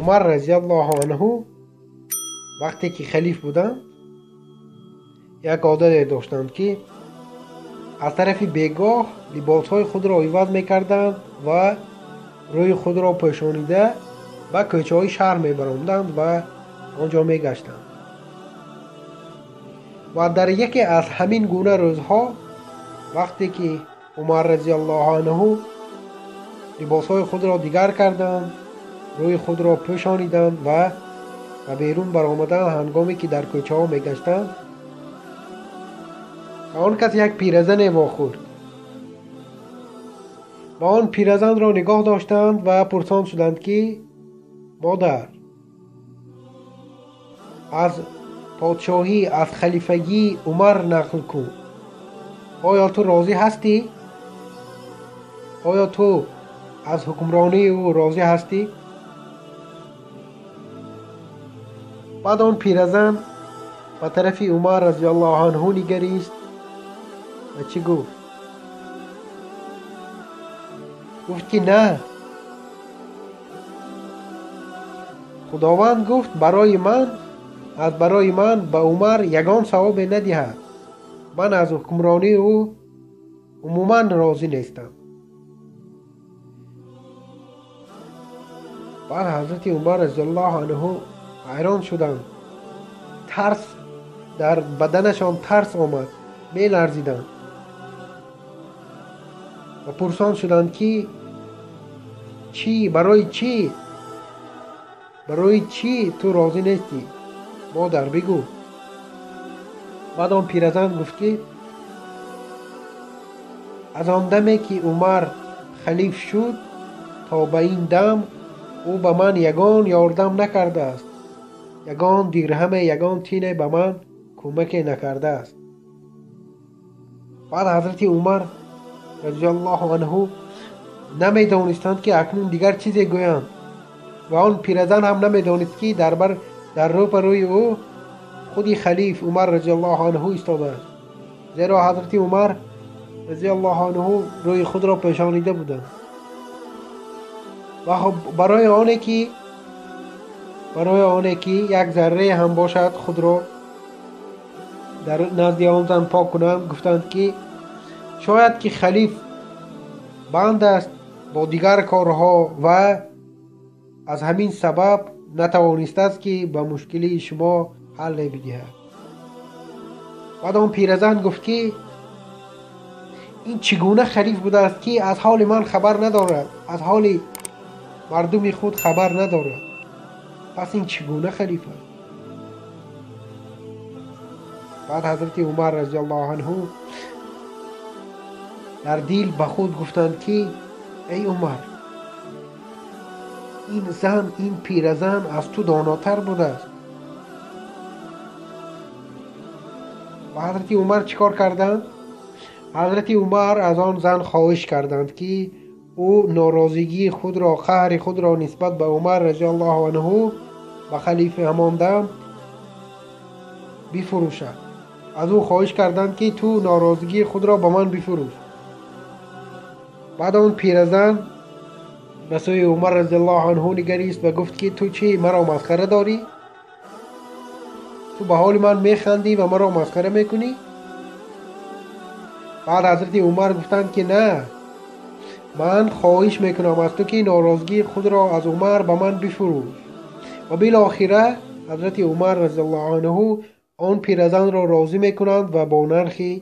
Умар разияллоҳу анҳу вақте ки халиф буданд, як одате доштанд, ки аз тарафи бегоҳ либосҳои худро иваз мекарданд ва рӯи худро пӯшонида ба кӯчаҳои шаҳр мебаромданд ва он ҷо мегаштанд. Ва дар яке аз ҳамин гуна рӯзҳо вақте ки Умар разияллоҳу анҳу либосҳои худро дигар карданд, рӯи худро пӯшониданд ва ба берун баромаданд, ҳангоме ки дар кӯчаҳо мегаштанд, ба он кас як пиразане вохӯрд. Ба он пиразанро нигоҳ доштанд ва пурсон шуданд, ки модар, аз подшоҳӣ, аз халифагии Умар нақл кун. Оё ту розӣ ҳастӣ? Оё ту аз ҳукмронии ӯ розӣ ҳастӣ? Баъд он пиразан ба тарафи Умар разияллоҳу анҳу нигарист ва чӣ гуфт? Гуфт ки на, Худованд гуфт барои ман, аз барои ман ба Умар ягон савобе надиҳад. Ман аз ҳукмронии ӯ умуман розӣ нестам. Баъд ҳазрати Умар разияллоҳу анҳу ҳайрон шуданд. Тарс дар баданашон тарс омад, меларзиданд ва пурсон шуданд, ки чӣ, барои чӣ, барои чӣ ту розӣ нестӣ? Модар, бигӯ. Баъд он пиразан гуфт, ки аз он даме ки Умар халиф шуд то ба ин дам ӯ ба ман ягон ёрдам накардааст, ягон дирҳаме, ягон тине ба ман кӯмаке накардааст. Баъд ҳазрати Умар разияллоҳу анҳу намедонистанд, ки акнун дигар чизе гӯянд ва он пиразан ҳам намедонист, ки дар рӯбарӯи ӯ худи халиф Умар разияллоҳу анҳу истодааст, зеро ҳазрати Умар разияллоҳу анҳу рӯи худро пӯшонида буданд. Ва хуб, барои оне ки як заррае ҳам бошад худро дар назди он зан пок кунанд, гуфтанд, ки шояд ки халиф банд аст бо дигар корҳо ва аз ҳамин сабаб натавонистааст, ки ба мушкилии шумо ҳалле бидиҳад. Баъд он пиразан гуфт, ки ин чӣ гуна халиф будааст, ки аз ҳоли ман хабар надорад, аз ҳоли мардуми худ хабар надорад. Пас ин чӣ гуна халиф аст? Баъд ҳазрати Умар разияллоҳу анҳу дар дил ба худ гуфтанд, ки эй Умар, ин зан, ин пиразан аз ту донотар будааст. Ва ҳазрати Умар чӣ кор карданд? Ҳазрати Умар аз он зан хоҳиш карданд, ки ӯ норозигии худро, қаҳри худро нисбат ба Умар разияллоҳу анҳу ба халифи ҳамон дам бифурӯшад. Аз ӯ хоҳиш карданд, ки ту норозигии худро ба ман бифурӯш. Баъд он пиразан ба сӯи Умар разияллоҳу анҳу нигарист ва гуфт, ки ту чӣ маро масхара дорӣ? Ту ба ҳоли ман механдӣ ва маро масхара мекунӣ? Баъд ҳазрати Умар гуфтанд, ки на, ман хоҳиш мекунам аз ту, ки норозигии худро аз Умар ба ман бифурӯш. Ва билохира ҳазрати Умар разияллоҳу анҳу он пиразанро розӣ мекунанд ва бо нархи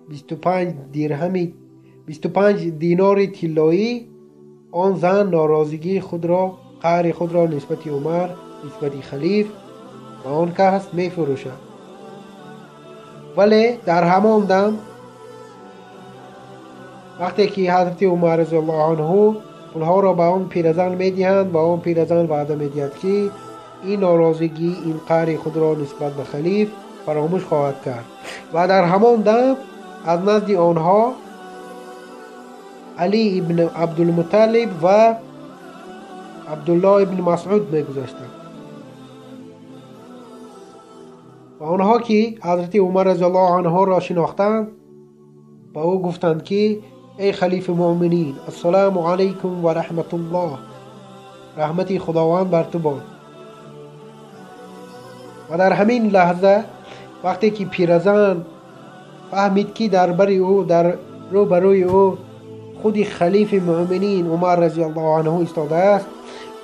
25 дирҳами 25 динори тиллоӣ он зан норозигии худро, қаҳри худро нисбати Умар, нисбати халиф ба он кас мефурӯшад. Вале дар ҳамон дам вақте ки ҳазрати Умар разияллоҳу анҳу пулҳоро ба он пиразан медиҳанд ва он пиразан ваъда медиҳад, ки ин норозигӣ, ин қаҳри худро нисбат ба халиф фаромӯш хоҳад кард. Ва дар ҳамон дам аз назди онҳо Али ибн Абдулмуталиб ва Абдуллоҳ ибн Масъуд мегузаштанд. Ва онҳо ки ҳазрати Умар разияллоҳу анҳуро шинохтанд, ба ӯ гуфтанд, ки эй халифи муъминин, ассалому алайкум ва раҳматуллоҳ. раҳмати Худованд бар ту бод. Ва дар ҳамин лаҳза вақте ки пиразан фаҳмид ки дар бари ӯ, дар рӯбарӯи ӯ худи халифи муъминин Умар разияллоҳу анҳу истодааст,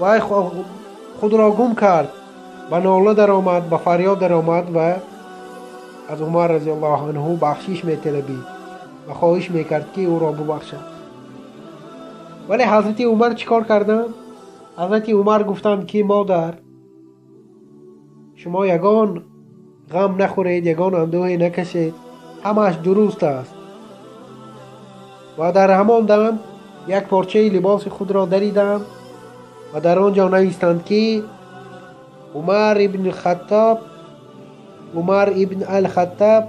вай худро гум кард, ба нола даромад, ба фарёд даромад ва аз Умар разияллоҳу анҳу бахшиш металабид ва хоҳиш мекард ки ӯро бубахшад. Вале ҳазрати Умар чӣ кор карданд? Ҳазрати Умар гуфтанд ки модар, шумо ягон ғам нахӯред, ягон андӯҳе накашед, ҳамааш дуруст аст. Ва дар ҳамон дам як порчаи либоси худро дариданд ва дар он ҷо навистанд ки Умар ибн Хаттоб, Умар ибн ал-Хаттаб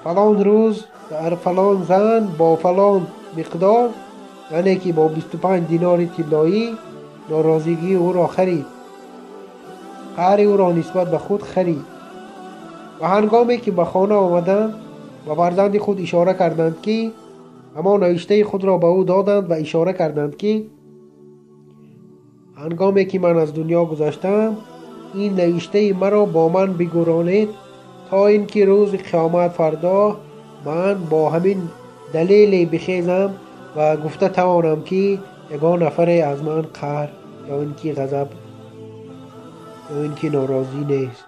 фалон рӯз дар фалон зан бо фалон миқдор, яъне ки бо 25 динори тиллоӣ норозигии ӯро харид, қаҳри ӯро нисбат ба худ харид. Ва ҳангоме ки ба хона омаданд, ба фарзанди худ ишора карданд ки ҳамон навиштаи худро ба ӯ доданд ва ишора карданд ки ҳангоме ки ман аз дунё гузаштам, ин навиштаи маро бо ман бигӯронед, то ин ки рӯзи қиёмат фардо ман бо ҳамин далеле бихезам ва гуфта тавонам ки ягон нафаре аз ман қаҳр ё ин ки ғазаб ё ин ки норозӣ нест.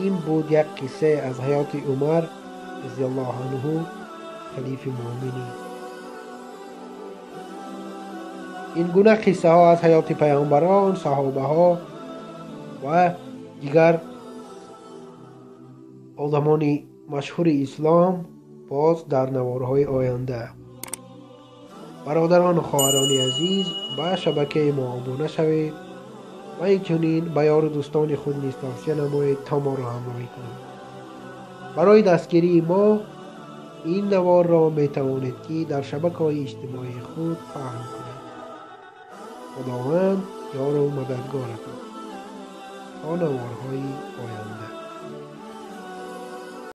Ин буд як қисса аз ҳаёти Умар разияллоҳу анҳу, халифи муъминин. Ин гуна қиссаҳо аз ҳаёти паёмбарон, саҳобаҳо ва дигар одамони машҳури ислом боз дар наворҳои оянда. Бародарону хоҳарони азиз, ба шабакаи мо обуна шавед ва инчунин ба ёру дӯстони худ низ тавсия намоед то моро ҳамроҳӣ кунанд. Барои дастгирии мо ин наворро метавонед ки дар шабакаҳои иҷтимоии худ паҳн кунед. Худованд ёру мададгоратон. То наворҳои оянда.